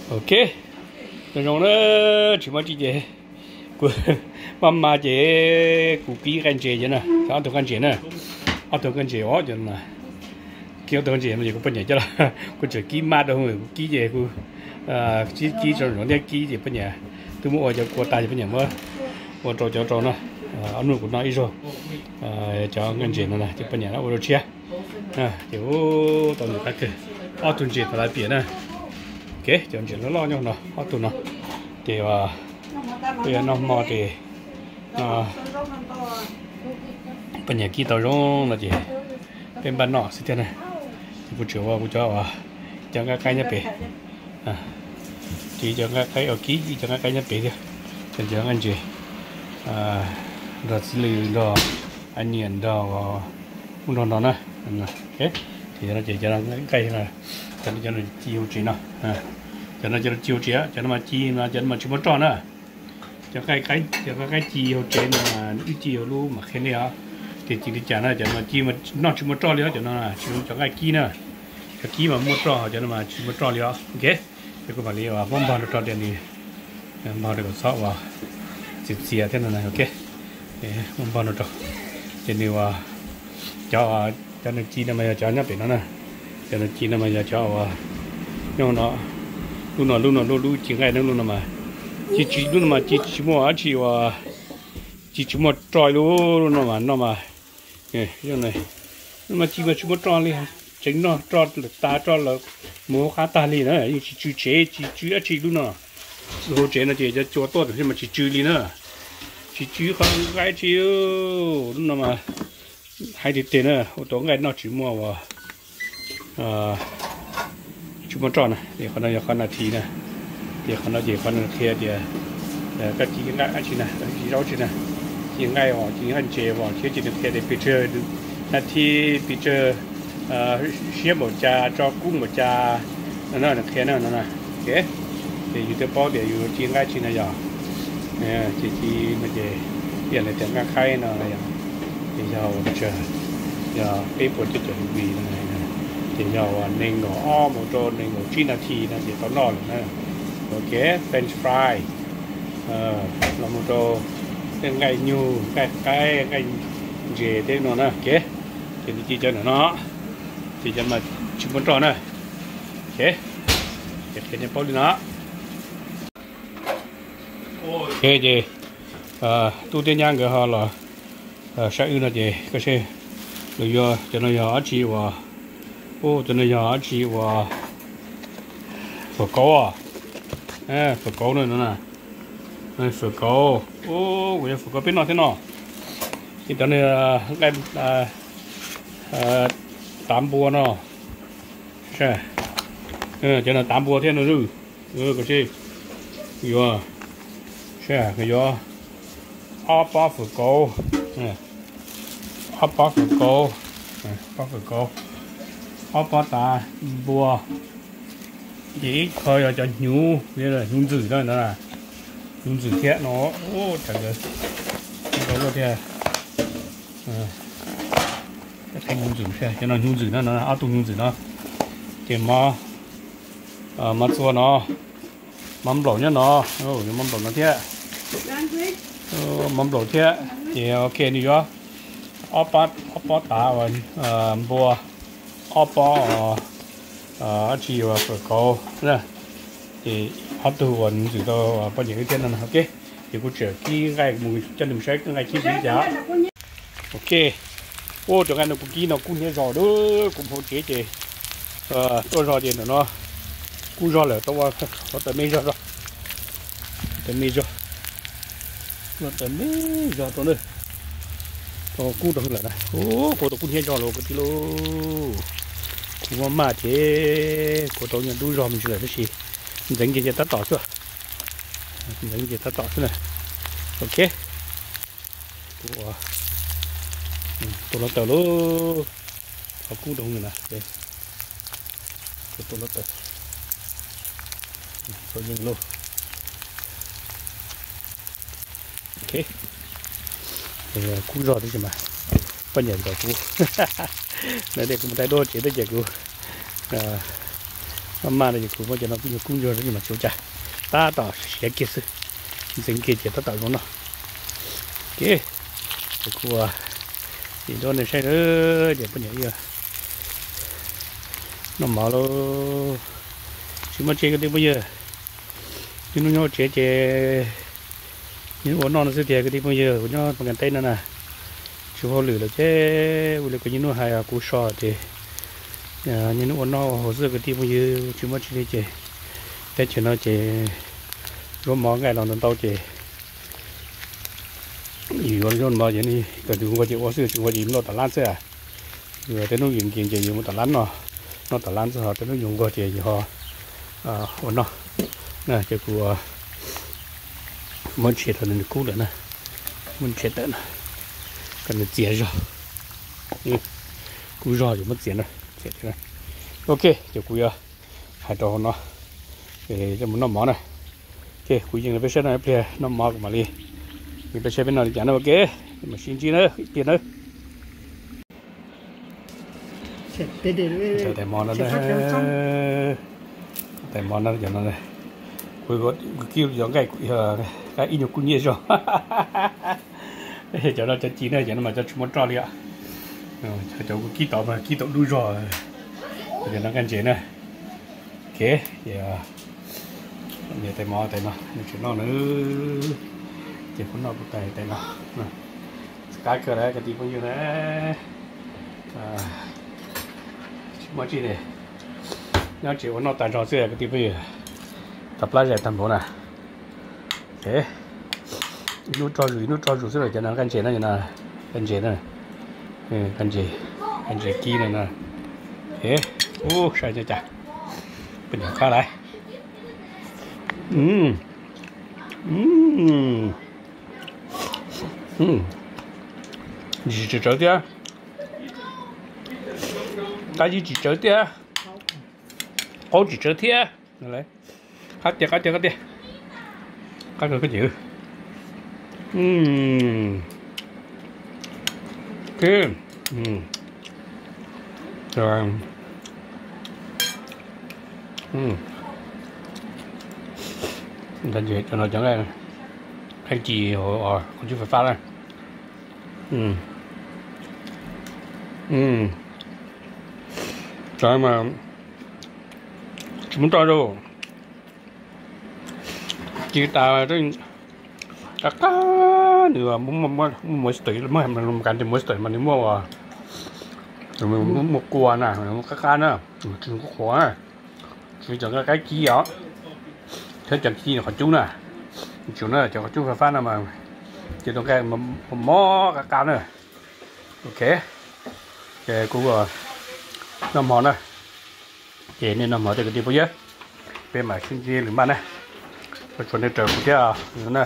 Ok, zoo zoo na, tsis muaj tsi ces kuv maj mam ces kuv pib nqaij ntses cov na, ob tug nqaij ntses na, ob tug nqaij ntses os cov na. Kib ob tug nqaij ntses no ces kuv poj niam coj los, kuv tseem kib maj rau kuv kib ces kuv kib kib tso zoov thiab kib ces poj niam twb muab ua cov kua tag ces poj niam muab ua rau cov rau no, ob hnub kuv noj ib zaug cov nqaij ntses no ces poj niam ua rau tshiab. Ces tau nws qab kawg, ob tug ntses thaum lawv piam na. Ok, cov ntses loj loj nyob no ob tug no. Ces peb yuav noj hmo ces poj niam kib tau zoo no ces peb npaj noj xwb thiab na. Ces kuv tseem ua kuv cov uas cov nqaij qaib nyob pem, ces cov nqaij qaib ua kib ib cov nqaij qaib nyob pem thiab, cov nqaij ntses nrog txiv lws nrog aniam nrog ub nrog no na. Ces cov no ces cov nqaij, cov no cov ci hauv tsev no, cov no cov ci hauv tsev, cov no mas ci no cov no mas tsis muaj roj na. Cov nqaij, cov nqaij ci hauv tsev no mas wb ci hauv lub mam qhia nej os. Tias ci li cas na, cov no ci noj tsis muaj roj li os, cov no tsis zoo cov nqaij kib na. Cov kib mas muaj roj, cov no mas tsis muaj roj li os. Ok, ces kuv mam li muab npog rau rau tias nws npog rau kom txhob ua txias txias thiab no na. Ok, muab npog rau rau ces nws ua cov, cov nws ci no mas yog cov nyob pem no na. Cov nws ci no mas yog cov uas nyob no, lub no lub no lub lub ci nqaij no lub no mas ci tsis, lub no mas ci tsis muaj dab tsi uas, ci tsis muaj roj li lub no mas no mas, no mas ci mas tsis muaj roj li, tseem noj roj lawm tas, roj lawm mus hauv qab tag li na, yeej tsis tsw tsev tsis tsw dab tsi lub no. Lub hauv tsev no ces cov cua tuaj tab sis mas tsis tsw li na, tsis tsw qhov nqaij tsi. Lub no mas hais tiag tiag na, ua tau nqaij noj tsis muaj uas tsis muaj roj na. Ces qhov no yog qhov nas this na, ces qhov no ces qhov nws qhia tias koj ci nqaij dab tsi na, ci zaub tsi na, ci nqaij os, ci nqaij ntses os, thiab ces nws qhia tias pes tsawg nas this, pes tsawg siab npaum cas, tso kub npaum cas, no nws qhia na no na. Ok, ces yus thiaj paub tias yus ci nqaij tsi no yog, ces ci no ces ib yam li tias nqaij qaib no, ces yog uas pes tsawg, yog peb puas cuaj caum degree no, ces yog uas nees nkaum ob mus rau nees nkaum tsib nas this no ces tau noj lawm na. Ok, French fry los mus rau tej nqaij nyug, nqaij qaib, nqaij ntses tej no na. Ok, ces nws ci cov ntawm no, ces cov mas tsis muaj roj na. Ok, ces qhia nej paub li no. Ok, ces tub thiab nyab nkawd ho los saib wb no ces koj saib, lawv yuav cov no yog dab tsi uas, ub, cov no yog dab tsi uas, fawm kauv, fawm kauv no, fawm kauv, ub, kuv yog fawm kauv peb noj thiab no. Ces cov no nqaij tav npua no, cov no tav npua thiab no. Koj saib, yuav, saib, yuav ob pob fawm kauv, ob pob fawm kauv, pob fawm kauv, ob pob tav npua, ces ib qho yog cov hnyuv, hnyuv ntxwm no, hnyuv ntxwm thiab no, tseem nkawd thiab, hnyuv ntxwm, cov no hnyuv ntxwm no, ob tug hnyuv ntxwm no, ces mov, mov txua no, mov nplaum nyob no, mov nplaum no thiab, mov nplaum thiab, ces ok nws yuav ob pob tav uas npua, ob pob dab tsi uas fawm kauv, ces ob tug uas ntxwm tau poj niam wb thiab no. Ok, ces kuv tseem kib nqaij mus coj nws mus saib nqaij kib li cas. Ok, ua cov nqaij no kuv kib no kub hnyiab zog lawm, kuv phau tsev ces tuaj zog ces ntawm no kub zog lawm, tau ua hluav taws me zog, hluav taws me zog, hluav taws me zog rau na, tau kub rau lawm na. Kuv tau kub hnyiab zog lawm kwv tij lauj. Kuv maj maj ces kuv tau nyob dub zog me ntsis lawm tab sis ntxeev ces tab tom xwb, ntxeev ces tab tom xwb na. Ok, kuv ua tus hluav taws lauj, tau kub rau na, kuv tus hluav taws tau yeej lauj. Ok, kub zog tab sis mas poj niam kom kuv, lawv tias kuv mus taij duab tsev tab ces kuv Maj maj no ces kuv muab cov no kuj nyuag kub ntsuag xwb mas tsis ua cas, tab tom siav kiag xwb, ntxeev kiag ces tab tom zoo noj. Ces kuv nim rau nej saib na, ces poj niam noj mov lauj, tsis muaj tsi kwv tij phooj ywg. Niaj hnub nyob tsev ces niaj hnub ua noj no xwb tiag kwv tij phooj ywg, kuv nyob Pas Kas teb no na, tsis ua hauj lwm lawm ces ua li kuv niaj hnub hais kuv so ces niaj hnub ua noj ua haus xwb kwv tij phooj ywg, tsis muaj tsi li ces teb chaws no ces zaub mov nqaij los ntau ntau ces yus yuav zaub mov ces kom nws nquag ces ua xwb, tsis nquag ces yus noj tom lab xwb. Yus tej hnub yus nkees ces yus mus tom lab noj, noj tom lab xwb, ho tej hnub yus nquag ces yus ho ua noj. Ces kuv muab ntshe rau nws kub lawm na, muab ntshe tawm na, kom nws txias zog, kub zog ces muab txias na. Ok, ces kuv yuav hais rau hauv no, mus noj mov na. Ok, kuv yeej li peb saib no ib pliag noj mov kuv mam li, li peb saib peb noj li cas na. Ok, mam sib ntsib na ib pliag na. Tais mov no, tais mov no, kuv kib cov nqaij, nqaij ib nyuag kub nyiaj zog. Cov no cov ci na, cov no mas cov tsis muaj roj li os. Cov kuv kib tau mas kib tau dub zog. Cov no nqaij ntses na. Ok, ces tais mov tais no nws tseem noj na, ces kuv noj kuv tais tais no. Qab kawg lawm kwv tij phooj ywg na. Tsis muaj tsi li, nyob tsev ua noj tag zog xwb kwv tij phooj ywg. Tau plab zais tag npaum na. Ib hnub rog zus ib hnub rog zus xwb los cov no nqaij ntses na, nqaij ntses na, nqaij ntses, nqaij ntses kib no na. Ub, saib cas cas, poj niam qab lawm. Ntsis tsis tsawv thiab, qab zib tsis tsawv thiab, qaub tsis tsawv thiab. Qab tiag, qab tiag, qab tiag. Qab kawg koj ces. Ntawd ces cov no cov nqaij ci hauv qhov cub fais fab na. Tov mas tsis muaj roj lauj. Ci tas qab qab, nws muaj moisture, muaj kas ntses moisture mas nws muaj, muaj kua na, qab qab na, tsis qhuav qhuav na. Tsis cov nqaij qaib ci os, thiab cov ci qhov cub na, tsis na cov qhov cub fab fab no mas ces tus nqaij mob qab qab na. Ok, ces kuv noj hmo na, ces nej noj hmo thiab kwv tij phooj ywg, peb mam sib ntsib lwm naj na. Ua tsaug nej raws kuv thiab na.